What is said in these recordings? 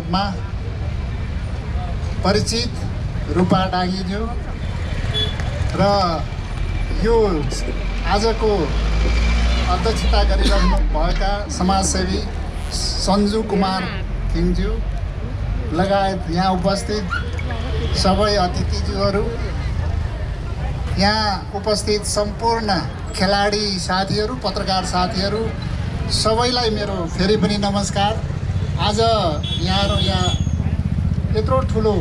रूपमा परिचित रूपा डाङ्गीज्यू र यो आजको अध्यक्षता गरिरहनु भएका समाजसेवी सञ्जु कुमार थिङज्यू लगायत यहाँ उपस्थित सबै अतिथिज्यूहरू, यहाँ उपस्थित सम्पूर्ण खेलाडी साथीहरू, पत्रकार साथीहरू सबैलाई मेरो फेरि पनि नमस्कार। आज यहाँहरू यहाँ यत्रो ठुलो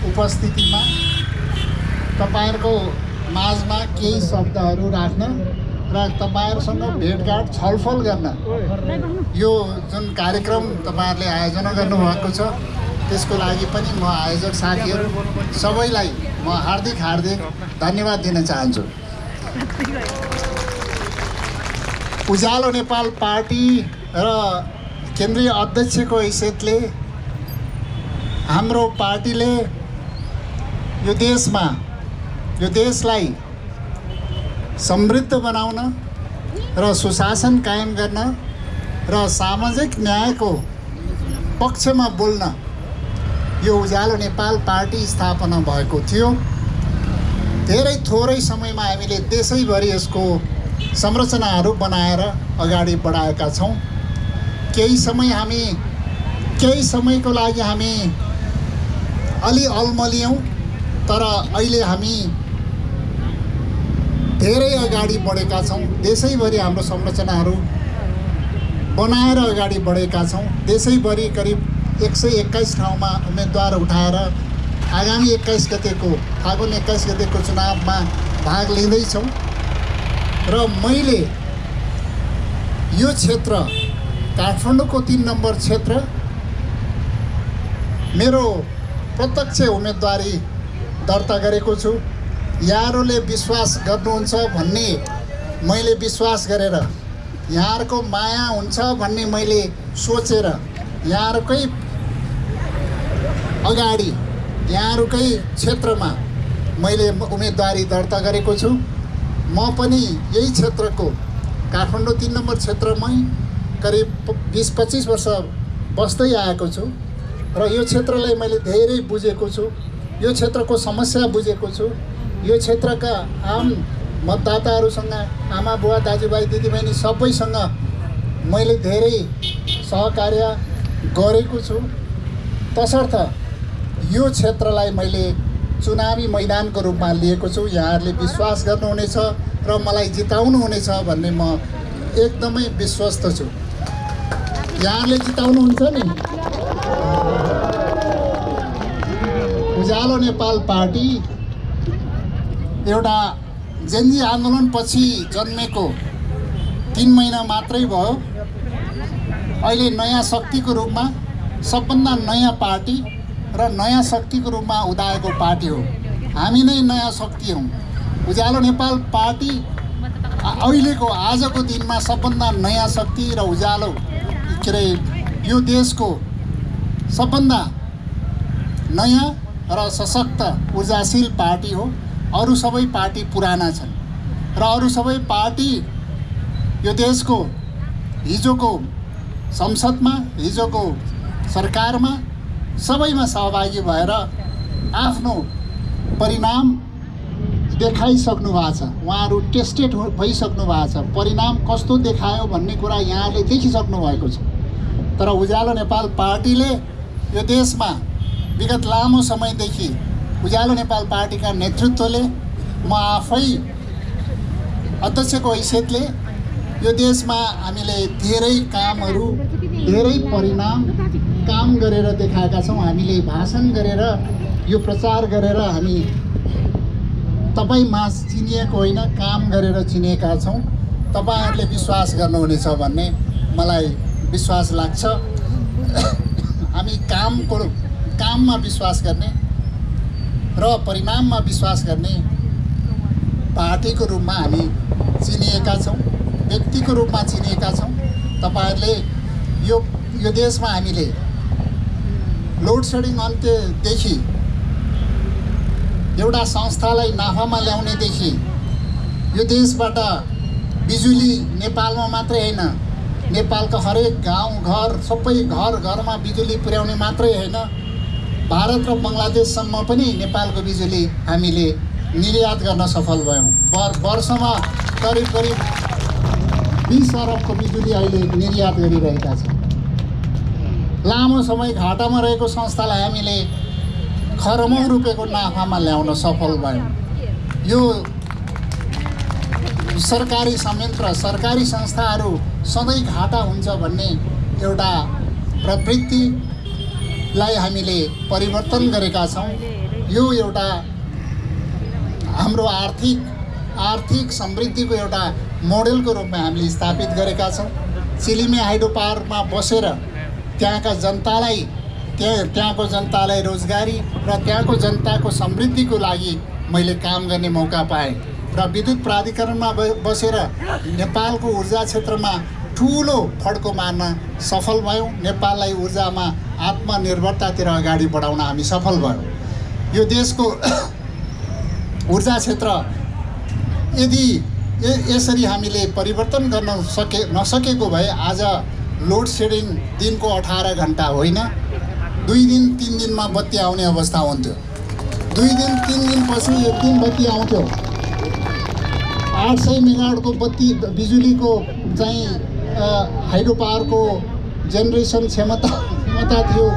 उपस्थितिमा तपाईँहरूको माझमा केही शब्दहरू राख्न र तपाईँहरूसँग भेटघाट छलफल गर्न यो जुन कार्यक्रम तपाईँहरूले आयोजना गर्नुभएको छ त्यसको लागि पनि म आयोजक साथीहरू सबैलाई म हार्दिक धन्यवाद दिन चाहन्छु। उज्यालो नेपाल पार्टी र केन्द्रीय अध्यक्षको हैसियतले हाम्रो पार्टीले यो देशलाई समृद्ध बनाउन र सुशासन कायम गर्न र सामाजिक न्यायको पक्षमा बोल्न यो उज्यालो नेपाल पार्टी स्थापना भएको थियो। धेरै थोरै समयमा हामीले देशैभरि यसको संरचनाहरू बनाएर अगाडि बढाएका छौँ। केही समयको लागि हामी अलि अल्मलियौँ, तर अहिले हामी धेरै अगाडि बढेका छौँ। देशैभरि हाम्रो संरचनाहरू बनाएर अगाडि बढेका छौँ। देशैभरि करिब 121 ठाउँमा उम्मेदवार उठाएर आगामी 21 गतेको फागुन 21 गतेको चुनावमा भाग लिँदैछौँ। र मैले यो क्षेत्र काठमाडौँको 3 नम्बर क्षेत्र मेरो प्रत्यक्ष उम्मेदवारी दर्ता गरेको छु। यहाँहरूले विश्वास गर्नुहुन्छ भन्ने मैले विश्वास गरेर, यहाँहरूको माया हुन्छ भन्ने मैले सोचेर यहाँहरूकै अगाडि यहाँहरूकै क्षेत्रमा मैले उम्मेदवारी दर्ता गरेको छु। म पनि यही क्षेत्रको काठमाडौँ 3 नम्बर क्षेत्रमै करिब 20-25 वर्ष बस्दै आएको छु र यो क्षेत्रलाई मैले धेरै बुझेको छु। यो क्षेत्रको समस्या बुझेको छु। यो क्षेत्रका आम मतदाताहरूसँग, आमा बुवा दाजुभाइ दिदीबहिनी सबैसँग मैले धेरै सहकार्य गरेको छु। तसर्थ यो क्षेत्रलाई मैले चुनावी मैदानको रूपमा लिएको छु। यहाँहरूले विश्वास गर्नुहुनेछ र मलाई जिताउनुहुनेछ भन्ने म एकदमै विश्वस्त छु। यहाँहरूले जिताउनुहुन्छ नि। उज्यालो नेपाल पार्टी एउटा जेन्जी आन्दोलनपछि जन्मेको 3 महिना मात्रै भयो। अहिले नयाँ शक्तिको रूपमा सबभन्दा नयाँ पार्टी र नयाँ शक्तिको रूपमा उदाएको पार्टी हो। हामी नै नयाँ शक्ति हौँ। उज्यालो नेपाल पार्टी अहिलेको आजको दिनमा सबभन्दा नयाँ शक्ति र उज्यालो यो देशको सबभन्दा नयाँ र सशक्त ऊर्जाशील पार्टी हो। अरू सबै पार्टी पुराना छन् र अरू सबै पार्टी यो देशको हिजोको संसदमा, हिजोको सरकारमा सबैमा सहभागी भएर आफ्नो परिणाम देखाइसक्नु भएको छ। उहाँहरू टेस्टेड भइसक्नु भएको छ। परिणाम कस्तो देखायो भन्ने कुरा यहाँले देखिसक्नु भएको छ। तर उज्यालो नेपाल पार्टीले यो देशमा विगत लामो समयदेखि उज्यालो नेपाल पार्टीका नेतृत्वले, म आफै अध्यक्षको हैसियतले यो देशमा हामीले धेरै कामहरू, धेरै परिणाम काम गरेर देखाएका छौँ। हामीले भाषण गरेर, यो प्रचार गरेर हामी तपाईँ माझ चिनिएको होइन, काम गरेर चिनेका छौँ। तपाईँहरूले विश्वास गर्नुहुनेछ भन्ने मलाई विश्वास लाग्छ। हामी काममा विश्वास गर्ने र परिणाममा विश्वास गर्ने पार्टीको रूपमा हामी चिनिएका छौँ, व्यक्तिको रूपमा चिनिएका छौँ। तपाईँहरूले यो देशमा हामीले लोड सेडिङ अन्त्यदेखि एउटा संस्थालाई नाफामा ल्याउनेदेखि यो देशबाट बिजुली नेपालमा मात्रै होइन नेपालको हरेक गाउँ घर सबै घर घरमा बिजुली पुर्याउने मात्रै होइन, भारत र बङ्गलादेशसम्म पनि नेपालको बिजुली हामीले निर्यात गर्न सफल भयौँ। वर्षमा करिब 20 अरबको बिजुली अहिले निर्यात गरिरहेका छौँ। लामो समय घाटामा रहेको संस्थालाई हामीले खरबौँ रुपियाँको नाफामा ल्याउन सफल भयौँ। यो सरकारी संयन्त्र, सरकारी संस्थाहरू सधैँ घाटा हुन्छ भन्ने एउटा प्रवृत्तिलाई हामीले परिवर्तन गरेका छौँ। यो एउटा हाम्रो आर्थिक समृद्धिको एउटा मोडेलको रूपमा हामीले स्थापित गरेका छौँ। चिलिमे हाइड्रो पावरमा बसेर त्यहाँको जनतालाई रोजगारी र त्यहाँको जनताको समृद्धिको लागि मैले काम गर्ने मौका पाएँ र विद्युत प्राधिकरणमा बसेर नेपालको ऊर्जा क्षेत्रमा ठुलो फड्को मार्न सफल भयौँ। नेपाललाई ऊर्जामा आत्मनिर्भरतातिर अगाडि बढाउन हामी सफल भयौँ। यो देशको ऊर्जा क्षेत्र यदि यसरी हामीले परिवर्तन गर्न नसकेको भए आज लोड सेडिङ दिनको 18 घन्टा होइन, 2 दिन 3 दिनमा बत्ती आउने अवस्था हुन्थ्यो। 2 दिन 3 दिनपछि एक दिन बत्ती आउँथ्यो। 800 मेगावाटको बत्ती बिजुलीको चाहिँ हाइड्रो पावरको जेनेरेसन क्षमता थियो।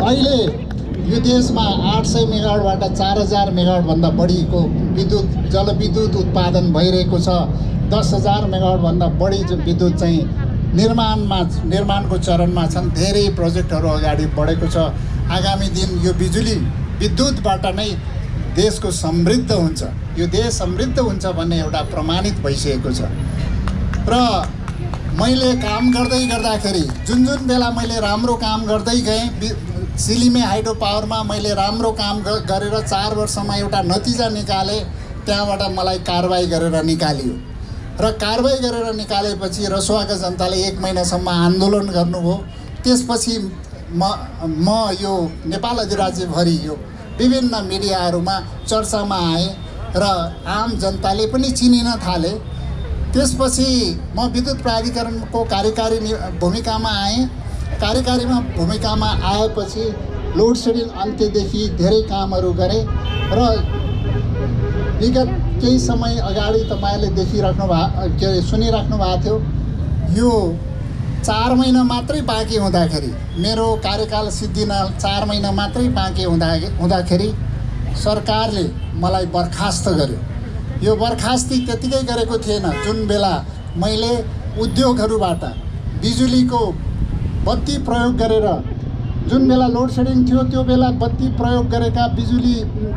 अहिले यो देशमा 800 मेगावाटबाट 4000 मेगावाटभन्दा बढीको जलविद्युत उत्पादन भइरहेको छ। 10,000 मेगावाटभन्दा बढी विद्युत चाहिँ निर्माणको चरणमा छन्। धेरै प्रोजेक्टहरू अगाडि बढेको छ। आगामी दिन यो विद्युतबाट नै देशको समृद्ध हुन्छ, यो देश समृद्ध हुन्छ भन्ने एउटा प्रमाणित भइसकेको छ। र मैले काम गर्दाखेरि जुन बेला मैले राम्रो काम गर्दै गएँ, चिलिमे हाइड्रो पावरमा मैले राम्रो काम गरेर 4 वर्षमा एउटा नतिजा निकालेँ। त्यहाँबाट मलाई कारबाही गरेर निकालियो र कारबाही गरेर निकालेपछि रसुवाका जनताले 1 महिनासम्म आन्दोलन गर्नुभयो। त्यसपछि म यो नेपाल अधिराज्यभरि यो विभिन्न मिडियाहरूमा चर्चामा आएँ र आम जनताले पनि चिनिन थाले। त्यसपछि म विद्युत प्राधिकरणको कार्यकारी भूमिकामा आएँ। कार्यकारीमा भूमिकामा आएपछि लोड सेडिङ अन्त्यदेखि धेरै कामहरू गरेँ र विगत केही समय अगाडि तपाईँहरूले सुनिराख्नु भएको थियो। यो 4 महिना मात्रै बाँकी हुँदाखेरि, मेरो कार्यकाल सिद्धिन 4 महिना मात्रै बाँकी हुँदाखेरि सरकारले मलाई बर्खास्त गर्यो। यो बर्खास्ती त्यतिकै गरेको थिएन। जुन बेला मैले उद्योगहरूबाट बिजुलीको बत्ती प्रयोग गरेर, जुन बेला लोड सेडिङ थियो त्यो बेला बत्ती प्रयोग गरेका बिजुली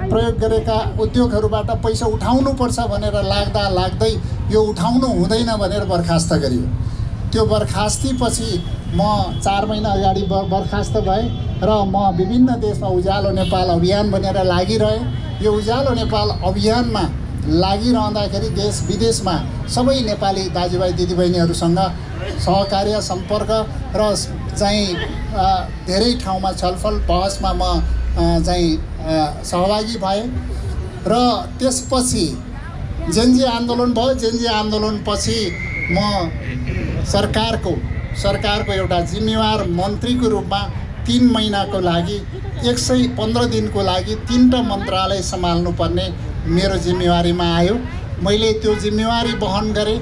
प्रयोग गरेका उद्योगहरूबाट पैसा उठाउनुपर्छ भनेर लाग्दै यो उठाउनु हुँदैन भनेर बर्खास्त गरियो। त्यो बर्खास्तीपछि म 4 महिना अगाडि बर्खास्त भएँ र म विभिन्न देशमा उज्यालो नेपाल अभियान भनेर लागिरहेँ। यो उज्यालो नेपाल अभियानमा लागिरहँदाखेरि देश विदेशमा सबै नेपाली दाजुभाइ दिदीबहिनीहरूसँग सहकार्य सम्पर्क र चाहिँ धेरै ठाउँमा छलफल बहसमा म चाहिँ सहभागी भएँ। र त्यसपछि जेनजी आन्दोलन भयो। जेनजी आन्दोलनपछि म सरकारको एउटा जिम्मेवार मन्त्रीको रूपमा 3 महिनाको लागि 115 दिनको लागि 3टा मन्त्रालय सम्हाल्नुपर्ने मेरो जिम्मेवारीमा आयो। मैले त्यो जिम्मेवारी वहन गरेँ।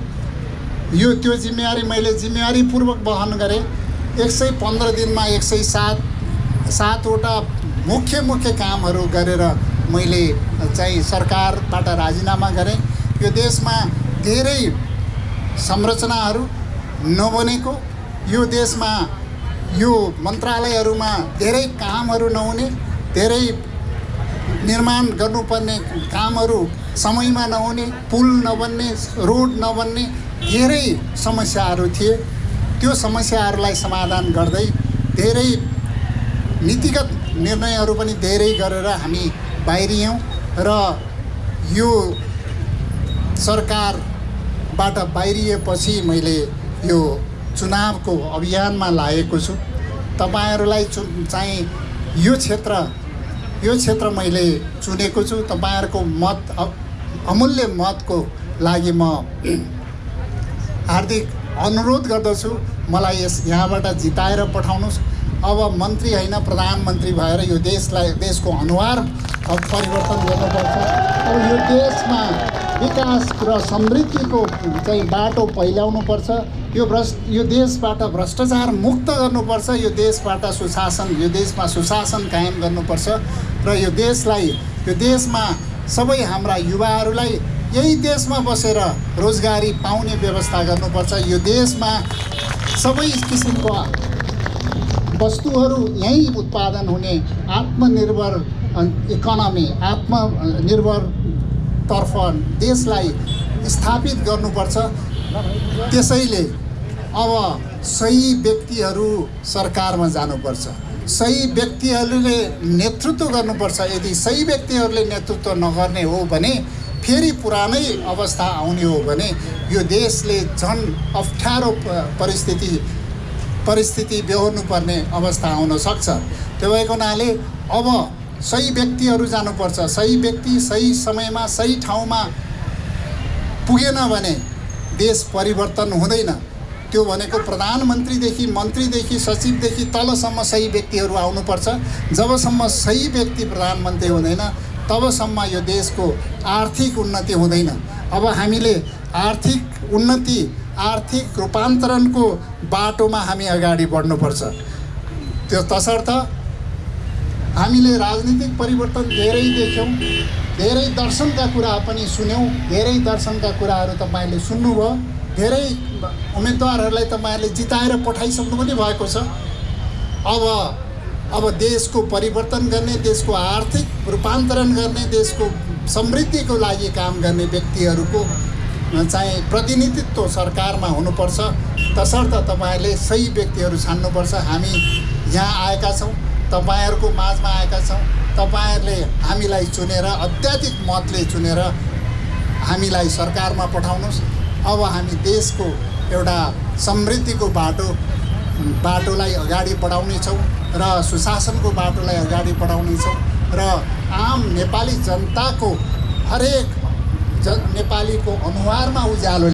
त्यो जिम्मेवारी मैले जिम्मेवारीपूर्वक वहन गरेँ। 115 दिनमा 107वटा मुख्य कामहरू गरेर मैले चाहिँ सरकारबाट राजीनामा गरेँ। यो देशमा धेरै संरचनाहरू नबनेको, यो देशमा यो मन्त्रालयहरूमा धेरै कामहरू नहुने, धेरै निर्माण गर्नुपर्ने कामहरू समयमा नहुने, पुल नबन्ने, रोड नबन्ने धेरै समस्याहरू थिए। त्यो समस्याहरूलाई समाधान गर्दै धेरै नीतिगत निर्णयहरू पनि धेरै गरेर हामी बाहिरियौँ र यो सरकारबाट बाहिरिएपछि मैले यो चुनावको अभियानमा लागेको छु। तपाईहरुलाई चाहिँ यो क्षेत्र यो क्षेत्र मैले चुनेको छु। तपाईँहरूको मत अमूल्य मतको लागि म हार्दिक अनुरोध गर्दछु, मलाई यहाँबाट जिताएर पठाउनुहोस्। अब मन्त्री होइन प्रधानमन्त्री भएर यो देशको अनुहार परिवर्तन गर्नुपर्छ। अब यो देशमा विकास र समृद्धिको चाहिँ बाटो पहिल्याउनुपर्छ। यो देशबाट भ्रष्टाचार मुक्त गर्नुपर्छ। यो देशमा सुशासन कायम गर्नुपर्छ र यो देशमा सबै हाम्रा युवाहरूलाई यही देशमा बसेर रोजगारी पाउने व्यवस्था गर्नुपर्छ। यो देशमा सबै किसिमको वस्तुहरू यहीँ उत्पादन हुने आत्मनिर्भर इकोनोमी, आत्मनिर्भरतर्फ देशलाई स्थापित गर्नुपर्छ। त्यसैले अब सही व्यक्तिहरू सरकारमा जानुपर्छ। सही व्यक्तिहरूले नेतृत्व गर्नुपर्छ। यदि सही व्यक्तिहरूले नेतृत्व नगर्ने हो भने फेरि पुरानै अवस्था आउने हो भने यो देशले झन् अप्ठ्यारो परिस्थिति बेहोर्नुपर्ने अवस्था आउन सक्छ। त्यो भएको हुनाले अब सही व्यक्तिहरू जानुपर्छ। सही व्यक्ति सही समयमा सही ठाउँमा पुगेन भने देश परिवर्तन हुँदैन। त्यो भनेको प्रधानमन्त्रीदेखि मन्त्रीदेखि सचिवदेखि तलसम्म सही व्यक्तिहरू आउनुपर्छ। जबसम्म सही व्यक्ति प्रधानमन्त्री हुँदैन तबसम्म यो देशको आर्थिक उन्नति हुँदैन। अब हामीले आर्थिक उन्नति, आर्थिक रूपान्तरणको बाटोमा हामी अगाडि बढ्नुपर्छ। त्यो तसर्थ हामीले राजनीतिक परिवर्तन धेरै देख्यौँ, धेरै दर्शनका कुरा पनि सुन्यौँ। धेरै दर्शनका कुराहरू तपाईँहरूले सुन्नुभयो। धेरै उम्मेदवारहरूलाई तपाईँहरूले जिताएर पठाइसक्नु पनि भएको छ। अब देशको परिवर्तन गर्ने, देशको आर्थिक रूपान्तरण गर्ने, देशको समृद्धिको लागि काम गर्ने व्यक्तिहरूको चाहिँ प्रतिनिधित्व सरकारमा हुनुपर्छ। तसर्थ तपाईँहरूले सही व्यक्तिहरू छान्नुपर्छ। हामी यहाँ आएका छौँ, तपाईँहरूको माझमा आएका छौँ। तपाईँहरूले हामीलाई चुनेर, अत्याधिक मतले चुनेर हामीलाई सरकारमा पठाउनुहोस्। अब हामी देशको एउटा समृद्धिको बाटोलाई अगाडि बढाउनेछौँ र सुशासनको बाटोलाई अगाडि बढाउनेछौँ र आम नेपाली जनताको हरेक नेपालीको अनुहारमा उज्यालो